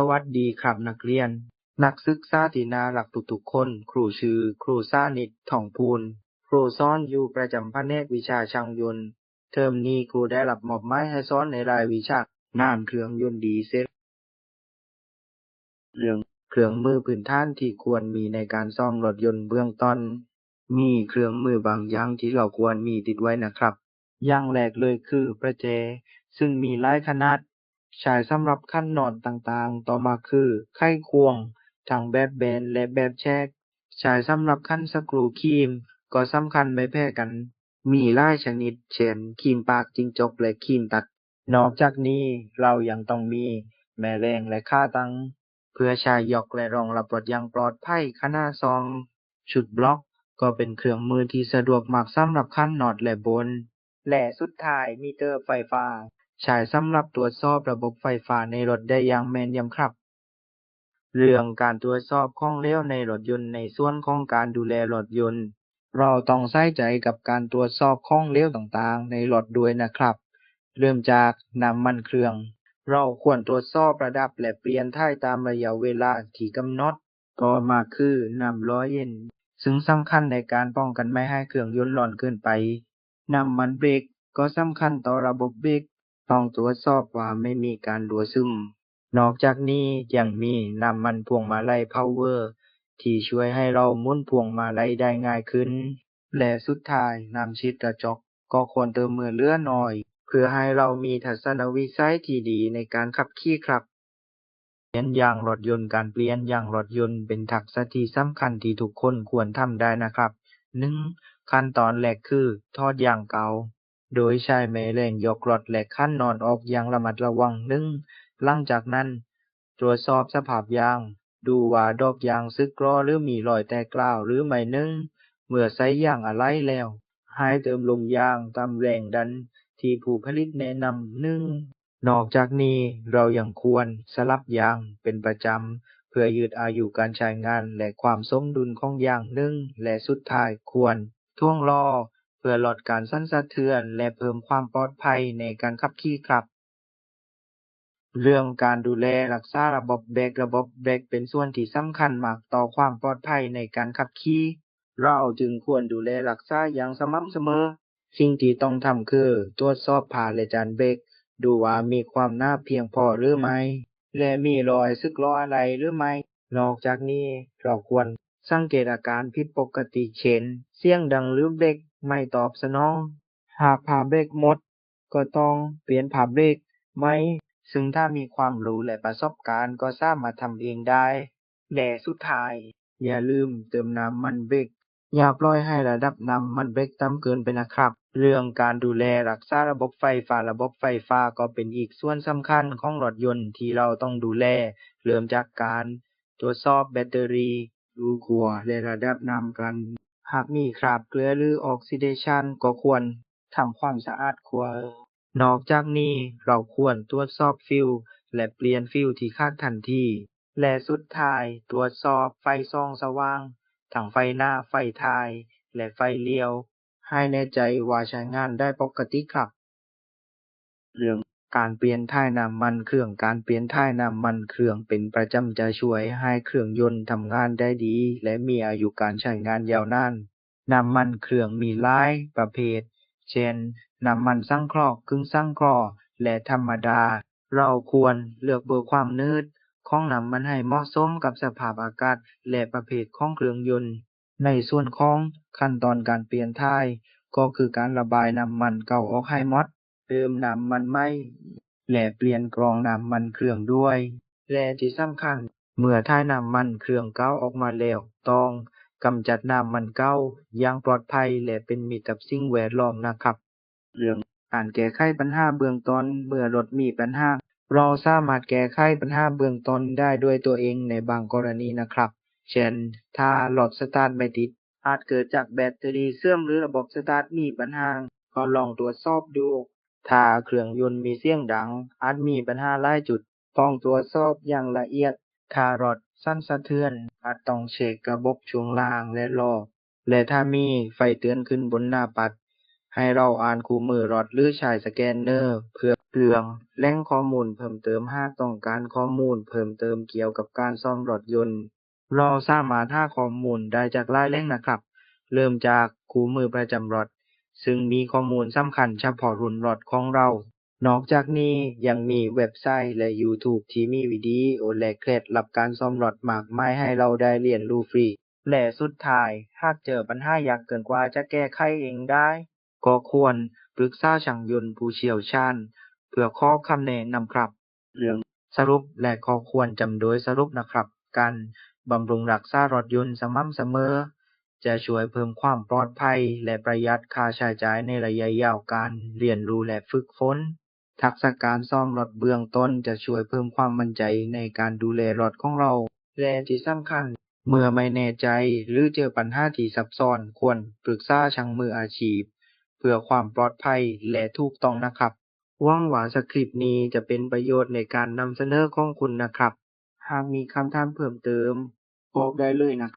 ສະຫວັດດີຄັບນັກຮຽນ, ນັກສຶກສາທີ່ໜ້າຮັກທຸກໆຄົນ. ຄູຊື່ ຄູສານິດ ທອງພູນ, ຄູສອນຢູ່ປະຈຳພະແນກວິຊາຊ່າງຍົນ. ເທີມນີ້ຄູໄດ້ຮັບມອບໝາຍໃຫ້ສອນໃນລາຍວິຊາ ງານເຄື່ອງຍົນດີເຊັນ. ເລື່ອງເຄື່ອງມືພື້ນຖານທີ່ຄວນມີໃນການສ້ອມລົດຍົນເບື້ອງຕົ້ນ. ມີເຄື່ອງມືບາງຢ່າງທີ່ເຮົາຄວນມີຕິດໄວ້ນະຄັບ. ຢ່າງແລກເລີຍຄືປະແຈ, ຊຶ່ງມີຫຼາຍຂະໜາດ, ໃຊ້ສຳລັບຂັນນັອດຕ່າງໆ. ຕໍ່ມາຄືໄຂຄວງ, ທັງແບບແບນ ແລະ ແບບແຊກ, ໃຊ້ສຳລັບຂັນສະກຣູຄີມ, ກໍສຳຄັນບໍ່ແພ້ກັນ. ມີຫຼາຍຊະນິດ ເຊັ່ນ ຄີມປາກຈິງຈົກ ແລະ ຄີມຕັດ. ນອກຈາກນີ້, ເຮົາຍັງຕ້ອງມີແມ່ແຮງ ແລະ ຂາຕັ້ງ ເພື່ອໃຊ້ຢອກ ແລະ ຮອງຮັບລົດຢ່າງປອດໄພ. ຂະໜາດສອງ, ຊຸດບລັອກ ກໍເປັນເຄື່ອງມືທີ່ສະດວກມາກສຳລັບຂັນນັອດ ແລະ ໂບນ. ແລະ ສຸດທ້າຍ, ມີເຕີໄຟຟ້າ, ໃຊ້ສຳລັບກວດສອບລະບົບໄຟຟ້າໃນລົດໄດ້ຢ່າງແມ່ນຢຳຄັບ. ເລື່ອງການກວດສອບຂອງເຫຼວໃນລົດຍົນ. ໃນສ່ວນຂອງການດູແລລົດຍົນ, ເຮົາຕ້ອງໃສ່ໃຈກັບການກວດສອບຂອງເຫຼວຕ່າງໆໃນລົດດ້ວຍນະຄັບ. ເລີ່ມຈາກນ້ຳມັນເຄື່ອງ. ເຮົາຄວນກວດສອບລະດັບ ແລະ ປ່ຽນຖ່າຍຕາມໄລຍະເວລາທີ່ກຳນົດ. ຕໍ່ມາຄືນ້ຳຫຼໍ່ເຢັນ, ຊຶ່ງສຳຄັນໃນການປ້ອງກັນໄມ່ໃຫ້ເຄື່ອງຍົນຮ້ອນເກີນໄປ. ນ້ຳມັນເບຣກກໍສຳຄັນຕໍ່ລະບົບເບຣກ, ຕ້ອງກວດສອບວ່າໄມ່ມີການຮົ່ວຊຶມ. ນອກຈາກນີ້ຍັງມີນ້ຳມັນພວງມາໄລພາວເວີ ທີ່ຊ່ວຍໃຫ້ເຮົາໝູນພວງມາໄລໄດ້ງ່າຍຂຶ້ນ. ແລະ ສຸດທ້າຍ, ນ້ຳສີດກະຈົກກໍຄວນເຕີມເມື່ອເຫຼືອໜ້ອຍ ເພື່ອໃຫ້ເຮົາມີທັດສະນະວິໄສທີ່ດີໃນການຂັບຂີ່ຄັບ. ປ່ຽນຢາງລົດຍົນ. ການປ່ຽນຢາງລົດຍົນເປັນທັກສະທີ່ສຳຄັນທີ່ທຸກຄົນຄວນທຳໄດ້ນະຄັບ. ໜຶ່ງ, ຂັ້ນຕອນແລກຄືຖອດຢາງເກົ່າ ໂດຍໃຊ້ແມ່ແຮງຍົກລົດ ແລະ ຂັນນັອດອອກຢ່າງລະມັດລະວັງ. ໜຶ່ງ, ຫຼັງຈາກນັ້ນ, ກວດສອບສະພາບຢາງ, ດູວ່າດອກຢາງສຶກຫຼໍ່ ຫຼື ມີລອຍແຕກຮ້າວ ຫຼື ໄໝ້. ໜຶ່ງ, ເມື່ອໃສ່ຢາງອາໄຫຼ່ແລ້ວ, ໃຫ້ເຕີມລົມຢາງຕາມແຮງດັນທີ່ຜູ້ຜະລິດແນະນຳ. ໜຶ່ງ, ນອກຈາກນີ້, ເຮົາຍັງຄວນສະຫຼັບຢາງເປັນປະຈຳ ເພື່ອຍືດອາຍຸການໃຊ້ງານ ແລະ ຄວາມສົມດຸນຂອງຢາງ. ໜຶ່ງ, ແລະ ສຸດທ້າຍ, ຄວນຖ່ວງລໍ້ ເພື່ອລົດການສັ່ນສະເທືອນ ແລະ ເພີ່ມຄວາມປອດໄພໃນການຂັບຂີ່ຄັບ. ເລື່ອງການດູແລຮັກສາລະບົບເບຣກ. ລະບົບເບຣກເປັນສ່ວນທີ່ສຳຄັນມາກຕໍ່ຄວາມປອດໄພໃນການຂັບຂີ່. ເຮົາຈຶ່ງຄວນດູແລຮັກສາຢ່າງສະໝ່ຳສະເໝີ. ສິ່ງທີ່ຕ້ອງທຳຄືກວດສອບຝາ ແລະ ຈານເບຣກ, ດູວ່າມີຄວາມໜາພຽງພໍຫຼືໄໝ່ ແລະ ມີລອຍສຶກຫຼໍ່ອາໄຫຼ່ຫຼືໄໝ່. ນອກຈາກນີ້, ເຮົາຄວນສັງເກດອາການຜິດປົກກະຕິ ເຊັ່ນ ສຽງດັງ ຫຼື ເບຣກໄມ່ຕອບສະໜອງ. ຫາກຝາເບຣກໝົດ, ກໍຕ້ອງປ່ຽນຝາເບຣກໃໝ່, ຊຶ່ງຖ້າມີຄວາມຮູ້ ແລະ ປະສົບການ, ກໍສາມາດທຳເອງໄດ້. ແລະ ສຸດທ້າຍ, ຢ່າລືມເຕີມນ້ຳມັນເບຣກ. ຢ່າປ່ອຍໃຫ້ລະດັບນ້ຳມັນເບຣກຕ່ຳເກີນໄປນະຄັບ. ເລື່ອງການດູແລຮັກສາລະບົບໄຟຟ້າ. ລະບົບໄຟຟ້າກໍເປັນອີກສ່ວນສຳຄັນຂອງລົດຍົນທີ່ເຮົາຕ້ອງດູແລ, ເລີ່ມຈາກການກວດສອບແບັດເຕີຣີ, ດູຂົ້ວ ແລະ ລະດັບນ້ຳກັນ. ຫາກມີຄາບເກືອ ຫຼື ອອກຊີເດຊັນ, ກໍຄວນທຳຄວາມສະອາດຂົ້ວ. ນອກຈາກນີ້, ເຮົາຄວນກວດສອບຟິວ ແລະ ປ່ຽນຟິວທີ່ຂາດທັນທີ. ແລະ ສຸດທ້າຍ, ກວດສອບໄຟສ່ອງສະຫວ່າງ, ທັງໄຟໜ້າ, ໄຟທ້າຍ ແລະ ໄຟລ້ຽວ, ໃຫ້ແນ່ໃຈວ່າໃຊ້ງານໄດ້ປົກກະຕິຄັບ. ເລື່ອງການປ່ຽນຖ່າຍນ້ຳມັນເຄື່ອງ. ການປ່ຽນຖ່າຍນ້ຳມັນເຄື່ອງເປັນປະຈຳຈະຊ່ວຍໃຫ້ເຄື່ອງຍົນທຳງານໄດ້ດີ ແລະ ມີອາຍຸການໃຊ້ງານຍາວນານ. ນ້ຳມັນເຄື່ອງມີຫຼາຍປະເພດ ເຊັ່ນ ນ້ຳມັນສັງເຄາະ, ກຶ່ງສັງເຄາະ ແລະ ທຳມະດາ. ເຮົາຄວນເລືອກເບີຄວາມໜືດຂອງນ້ຳມັນໃຫ້ເໝາະສົມກັບສະພາບອາກາດ ແລະ ປະເພດຂອງເຄື່ອງຍົນ. ໃນສ່ວນຂອງຂັ້ນຕອນການປ່ຽນຖ່າຍ, ກໍຄືການລະບາຍນ້ຳມັນເກົ່າອອກໃຫ້ໝົດ, ເຕີມນ້ຳມັນໃໝ່ ແລະ ປ່ຽນກອງນ້ຳມັນເຄື່ອງດ້ວຍ. ແລະ ທີ່ສຳຄັນ, ເມື່ອຖ່າຍນ້ຳມັນເຄື່ອງເກົ່າອອກມາແລ້ວ, ຕ້ອງກຳຈັດນ້ຳມັນເກົ່າຢ່າງປອດໄພ ແລະ ເປັນມິດກັບສິ່ງແວດລ້ອມນະຄັບ. ເລື່ອງການແກ້ໄຂບັນຫາເບື້ອງຕົ້ນ. ເມື່ອລົດມີບັນຫາ, ເຮົາສາມາດແກ້ໄຂບັນຫາເບື້ອງຕົ້ນໄດ້ດ້ວຍຕົວເອງໃນບາງກໍລະນີນະຄັບ. ເຊັ່ນ, ຖ້າລົດສະຕາດໄມ່ຕິດ, ອາດເກີດຈາກແບັດເຕີຣີເສື່ອມ ຫຼື ລະບົບສະຕາດມີບັນຫາ, ກໍລອງກວດສອບດູ. ຖ້າເຄື່ອງຍົນມີສຽງດັງ, ອາດມີບັນຫາຫຼາຍຈຸດ, ຕ້ອງກວດສອບຢ່າງລະອຽດ. ຖ້າລົດສັ່ນສະເທືອນ, ອາດຕ້ອງເຊັກລະບົບຊ່ວງລ່າງ ແລະ ລໍ້. ແລະ ຖ້າມີໄຟເຕືອນຂຶ້ນບົນໜ້າປັດ, ໃຫ້ເຮົາອ່ານຄູ່ມືລົດ ຫຼື ໃຊ້ສະແກນເນີເພື່ອ ເລື່ອງແຫຼ່ງຂໍ້ມູນເພີ່ມເຕີມ. ຫາກຕ້ອງການຂໍ້ມູນເພີ່ມເຕີມກ່ຽວກັບການສ້ອມລົດຍົນ, ເຮົາສາມາດຫາຂໍ້ມູນໄດ້ຈາກຫຼາຍແຫຼ່ງນະຄັບ. ເລີ່ມຈາກຄູ່ມືປະຈຳລົດ, ຊຶ່ງມີຂໍ້ມູນສຳຄັນສະເພາະລຸ້ນລົດຂອງເຮົາ. ນອກຈາກນີ້ຍັງມີເວັບໄຊ ແລະ YouTube ທີ່ມີວິດີໂອ ແລະ ເຄລັດລັບການສ້ອມລົດມາກມາຍໃຫ້ເຮົາໄດ້ຮຽນຮູ້ຟຣີ. ແລະ ສຸດທ້າຍ, ຫາກເຈີບັນຫາຍາກເກີນກວ່າຈະແກ້ໄຂເອງໄດ້, ກໍຄວນປຶກສາຊ່າງຍົນຜູ້ຊ່ຽວຊານເພື່ອຂໍຄຳແນະນຳຄັບ. ເລື່ອງສະຫຼຸບ ແລະ ຂໍ້ຄວນຈຳໂດຍສະຫຼຸບນະຄັບ. ການບຳລຸງຮັກສາລົດຍົນສະໝ່ຳສະເໝີ ຈະຊ່ວຍເພີ່ມຄວາມປອດໄພ ແລະ ປະຢັດຄ່າໃຊ້ຈ່າຍໃນໄລຍະຍາວ. ການຮຽນຮູ້ ແລະ ຝຶກຝົນທັກສະການສ້ອມລົດເບື້ອງຕົ້ນ ຈະຊ່ວຍເພີ່ມຄວາມໝັ້ນໃຈໃນການດູແລລົດຂອງເຮົາ. ແລະ ທີ່ສຳຄັນ, ເມື່ອໄມ່ແນ່ໃຈ ຫຼື ເຈີບັນຫາທີ່ຊັບຊ້ອນ, ຄວນປຶກສາຊ່າງມືອາຊີບເພື່ອຄວາມປອດໄພ ແລະ ຖືກຕ້ອງນະຄັບ. ຫວັງວ່າສະຄຣິບນີ້ຈະເປັນປະໂຫຍດໃນການນຳສະເໜີຂອງຄຸນນະຄັບ. ຫາກມີຄຳຖາມເພີ່ມເຕີມ, ບອກໄດ້ເລີຍນະ.